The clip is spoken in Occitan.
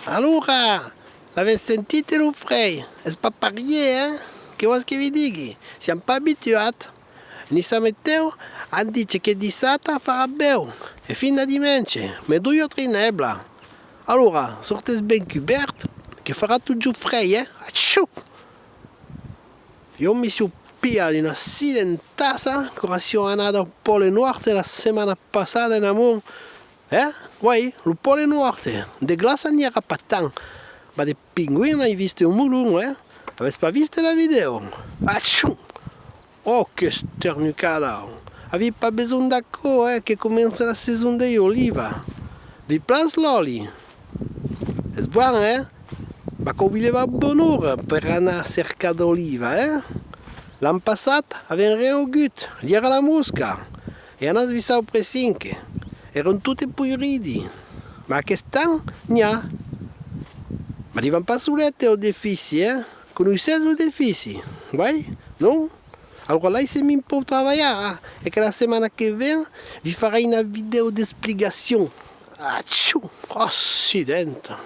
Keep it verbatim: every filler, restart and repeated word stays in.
Alora, l'avètz sentit lo frei? Es pas parièr, eh? Que vòls que vi digui? Siam pas abituats. Nissa Metèo an dich que dissabta farà bèu, e fin a dimenge, mès doi o tres nèbla. Alora, sortètz ben cubèrt, que farà totjorn frei, eh? Achiu! Ieu mi siáu pilhat una accidentassa quora siáu anat au Pòle Nòrd la setmana passada en amont. Eh? Uèi, lo Pòle Nòrd, de glaça n'i aurà pas tant, mas de pingüins n'ai vist un molon, eh? Avètz pas vist la vidèo? Achiu! Oh, qu'esternucada! Aviái pas besonh d'aquò, eh, que comença la sason dei oliva. Vi plàs l'òli? Es bon, eh? Mas cau vi levar bona ora per anar cercar d'oliva, eh? L'an passat avèm ren augut, li èra la mosca, e anatz visar au precinque, èran totes poiridi. Mas aquest an n'i a. Mas li vam pas solete au defici, eh? Conoissètz lo defici? Uèi? Non? Alora laissètz-mi un pauc trabalhar, eh? E que la setmana que ven vi farai una vidèo d'explicacion. Achiu! Accidenta!